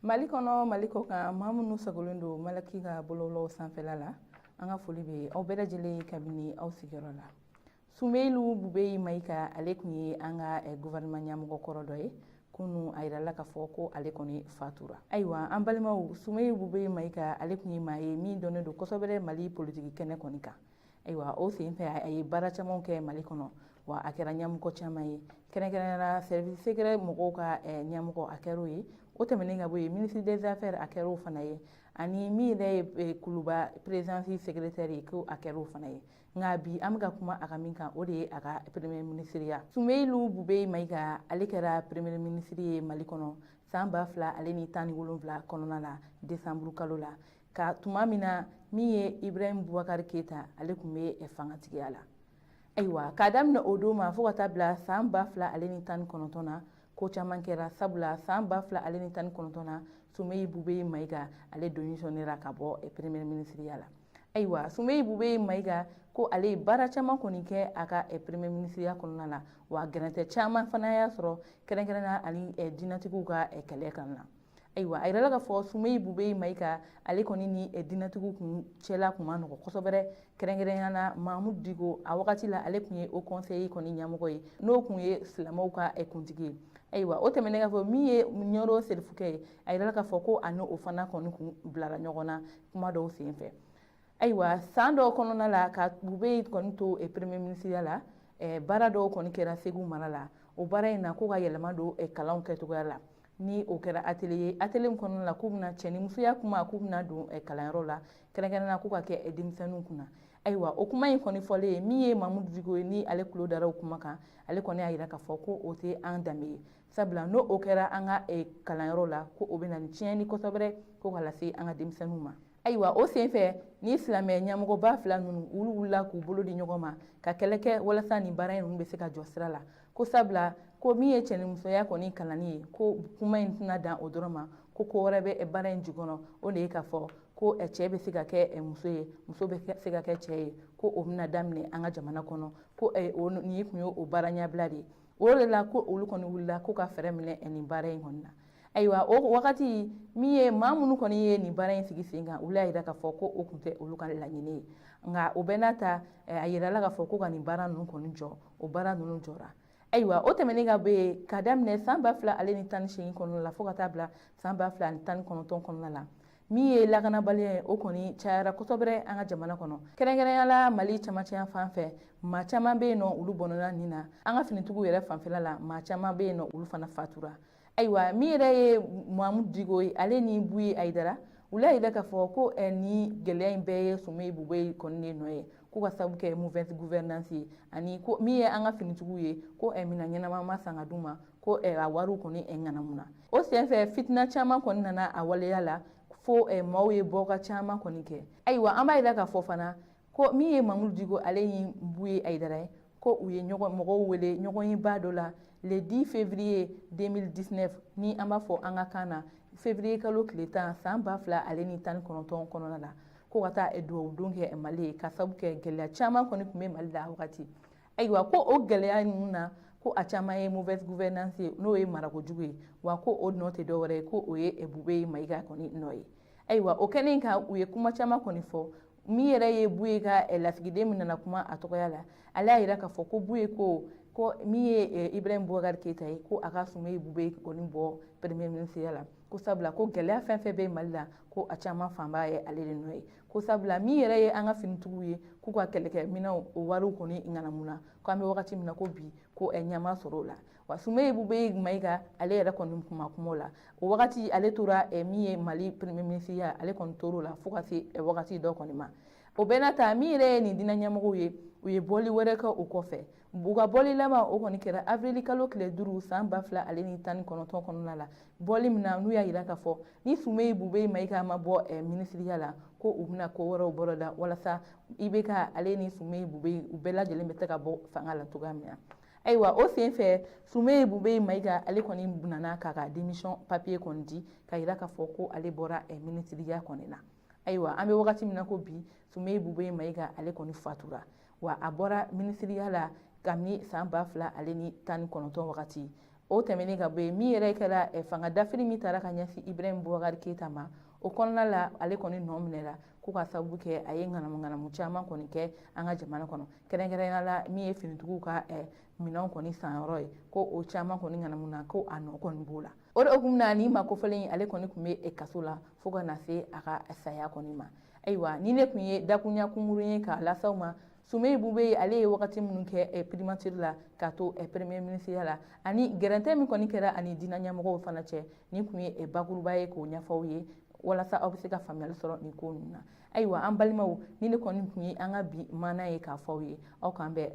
Mali kɔnɔ, Mali kɔ kan, maa minnu sagolen don Malaki ka bɔlɔlɔw sanfɛla la, an ka foli bɛ aw bɛɛ lajɛlen kabini aw sigiyɔrɔ la. Sumeyilu Bubeyi Mayiga, ale tun ye an ka gouvernement ɲɛmɔgɔ kɔrɔ dɔ ye. Kunu a yirala k'a fɔ ko ale kɔni fatura. Ayiwa, an balimaw, Sumeyilu Bubeyi Mayiga, ale tun ye maa ye min dɔnnen don kosɛbɛ Mali politiki kɛnɛ kɔni kan. Ayiwa, o sen fɛ, a ye baara caman kɛ Mali kɔnɔ, wa a kɛra ɲɛmɔgɔ caman ye, kɛrɛnkɛrɛnnenya la service secret mɔgɔw ka ɲɛmɔgɔ, a kɛra o ye. O tɛmɛnen ka bɔ yen, ministre des Affaires, a kɛra o fana ye, ani min yɛrɛ ye Kuluba présidence secrétaire ye, ko a kɛra o fana ye. Nka bi an bɛ ka kuma a ka min kan, o de ye a ka premier ministre ya. Sumeyilu Bubeyi Mayiga, ale kɛra premier ministre ye Mali kɔnɔ san 2017 kɔnɔna la, décembre kalo la, ka tuma min na min ye Ibrahim Boubacar Keita, ale tun bɛ fangatigiya la. Ayiwa, k'a daminɛ o don ma fo ka taa bila san 2019 na, ko caman kɛra, sabula san 2019 na, Sumeyi Bubeyi Mayiga, ale démissionnera ka bɔ premier ministre ya la. Ayiwa, Sumeyi Bubeyi Mayiga ko ale ye baara caman kɔni kɛ a ka premier ministre ya kɔnɔna la, wa gɛrɛntɛ caman fana y'a sɔrɔ, kɛrɛnkɛrɛnnenya ani dinɛtigiw ka kɛlɛ kan na. Ayiwa, a yirala k'a fɔ Sumeyi Bubeyi Mayiga, ale kɔni ni dinɛtigiw kun cɛla kun ma nɔgɔ kosɛbɛ, kɛrɛnkɛrɛnnenya la Mahamudu Diko. A wagati la, ale tun ye Haut Conseil kɔni ɲɛmɔgɔ ye, n'o tun ye silamɛw ka kuntigi ye. Ayiwa, o tɛmɛnen k'a fɔ min ye Ɲɔrɔ Serifukɛ ye, a yirala k'a fɔ ko a n'o fana kɔni kun bilara ɲɔgɔn na kuma dɔw sen fɛ. Ayiwa, san dɔw kɔnɔna la, ka Bubeyi kɔni to premier ministre la, baara dɔw kɔni kɛra Segu mara la. O baara in na, ko ka yɛlɛma don kalanw kɛcogoya la, ni o kɛra atelier ye. Atelier min kɔnɔna la, k'u bɛna cɛ ni musoya kuma, k'u bɛna don kalanyɔrɔ la, kɛrɛnkɛrɛnnenya k'u ka kɛ denmisɛnninw kunna. Ayiwa, o kuma in kɔni fɔlen ye, min ye Mamudu Diko ye, ni ale tulo dara o kuma kan, ale kɔni y'a yira k'a fɔ ko o tɛ an danbe ye, sabula n'o o kɛra an ka kalanyɔrɔ la, ko o bɛ na ni tiɲɛni kosɛbɛ ko ka lase an ka denmisɛnninw ma. Ayiwa, o senfɛ, ni silamɛ ɲɛmɔgɔba fila ninnu, olu wulila k'u bolo di ɲɔgɔn ma ka kɛlɛ kɛ walasa nin baara in ninnu bɛ se ka jɔ sira la, ko sabula ko min ye cɛnimusoya kɔni kalanni ye, ko kuma in tɛna dan o dɔrɔn ma, ko ko wɛrɛ bɛ baara in jukɔrɔ. O de ye k'a fɔ ko cɛ bɛ se ka kɛ muso ye, muso bɛ se ka kɛ cɛ ye, ko o bɛna daminɛ an ka jamana kɔnɔ, ko nin tun ye o baara ɲɛbila de ye. O de la ko olu kɔni wulila ko ka fɛɛrɛ minɛ nin baara in kɔni na. Ayiwa, o wagati min ye maa minnu kɔni ye nin baara in sigi sen kan, olu y'a yira k'a fɔ ko o tun tɛ olu ka laɲini ye. Nka o bɛɛ n'a ta, a yirala k'a fɔ ko ka nin baara ninnu kɔni jɔ, o baara ninnu jɔra. Ayiwa, o tɛmɛnen ka bɔ yen, ka daminɛ san 2018 kɔnɔna la fo ka taa bila san 2019 kɔnɔna la, min ye lakanabaliya ye, o kɔni cayara kosɛbɛ an ka jamana kɔnɔ, kɛrɛnkɛrɛnya la Mali camancɛya fan fɛ. Maa caman bɛ yen nɔ, olu bɔnɛna nin na. An ka finitigiw yɛrɛ fanfɛla la, maa caman bɛ yen nɔ, olu fana fatura. Ayiwa, min yɛrɛ ye Mahamudu Diko ye, ale ni Buye Ayidara, olu y'a yira k'a fɔ ko ni gɛlɛya in bɛɛ ye Sumeyi Bubeyi kɔni de nɔ ye, ko ka sababu kɛ mauvaise gouvernance ye, ani ko min ye an ka finitigiw ye, ko minɛn ɲɛnama ma san ka d'u ma, ko a wariw kɔni ŋanamu na. O senfɛ, fitina caman kɔni nana a waleya la, fo maaw ye bɔka caman kɔni kɛ. Ayiwa, an b'a yira k'a fɔ fana ko min ye Mahamudu Diko, ale ni Buye Ayidara ye, ko u ye ɲɔgɔn mɔgɔw wele ɲɔgɔnyeba dɔ la le 10 février 2019, ni an b'a fɔ an ka kan na février kalo tile 10, san 2019 kɔnɔna la, ko ka taa dugawu don kɛ Mali ye, ka sababu kɛ gɛlɛya caman kɔni tun bɛ Mali la a wagati. Ayiwa, ko o gɛlɛya ninnu na, ko a caman ye mauvaise gouvernance ye, n'o ye marakojugu ye, wa ko o nɔ tɛ dɔwɛrɛ ye, ko o ye Bubeyi Mayiga kɔni nɔ ye. Ayiwa, o kɛlen kan, u ye kuma caman kɔni fɔ. Min yɛrɛ ye Buye ka lasigiden min nana kuma a tɔgɔya la, ale y'a yira k'a fɔ ko Buye ko min ye Ibrahim Boubacar Keita ye, ko a ka Sumeyi Bubeyi kɔni bɔ premier ministre la, ko sabula ko gɛlɛya fɛn fɛn bɛ Mali la, ko a caman fanba ye ale de nɔ ye, ko sabula min yɛrɛ ye an ka finitigiw ye, k'u ka kɛlɛkɛminɛnw, o wariw kɔni ŋanamu na, ko an bɛ wagati min na ko bi, ko ɲɛma sɔrɔ o la. Wa Sumeyi Bubeyi Mayiga, ale yɛrɛ kɔni kuma kuma la o wagati, ale tora min ye Mali premier ministre ya, ale kɔni tor'o la fo ka se wagati dɔ kɔni ma. O bɛɛ n'a ta, min yɛrɛ ye nin diinɛ ɲɛmɔgɔw ye, u ye bɔli wɛrɛ kɛ o kɔfɛ. U ka bɔli laban, o kɔni kɛra avril kalo tile 5, san 2019 kɔnɔna la. Bɔli min na, n'u y'a yira k'a fɔ ni Sumeyi Bubeyi Mayiga ma bɔ minisiriya la, ko u bɛna ko wɛrɛw boloda walasa IBK, ale ni Sumeyi Bubeyi, u bɛɛ lajɛlen bɛ se ka bɔ fanga la cogoya min na. Ayiwa, o sen fɛ, Sumeyi Bubeyi Mayiga, ale kɔni nana k'a ka démission papier kɔni di, ka yira k'a fɔ ko ale bɔra minisiriya kɔni na. Ayiwa, an bɛ wagati min na ko bi, Sumeyi Bubeyi Mayiga, ale kɔni fatura, wa a bɔra minisiriya la kabini san 2019 wagati. O tɛmɛnen ka bɔ yen, min yɛrɛ kɛra fanga dafiri min taara ka ɲɛsin Ibrahim Boubacar Keita ma, o kɔnɔna la, ale kɔni nɔ minɛla ko ka sababu kɛ a ye ŋanamu ŋanamu caman kɔni kɛ an ka jamana kɔnɔ, kɛrɛnkɛrɛnnenya la min ye finitigiw ka minɛnw kɔni sanyɔrɔ ye, ko o caman kɔni ŋanamu na, ko a nɔ kɔni b'o la. O de hukumu na, ni maa kofɔlen in, ale kɔni tun bɛ kaso la fo ka na se a ka saya kɔni ma. Ayiwa, ni ne tun ye dakunya kunkurun ye k'a lase aw ma, Soumeylou Boubèye, ale ye wagati minnu kɛ primature la k'a to premier ministre la, ani gɛrɛntɛ min kɔni kɛra ani diinɛ ɲɛmɔgɔw fana cɛ, nin tun ye bakuruba ye k'o ɲɛfɔ aw ye walasa aw bɛ se ka faamuyali sɔrɔ nin ko ninnu na. Ayiwa, an balimaw, ni ne kɔni tun ye an ka bi maana ye k'a fɔ aw ye, aw k'an bɛn.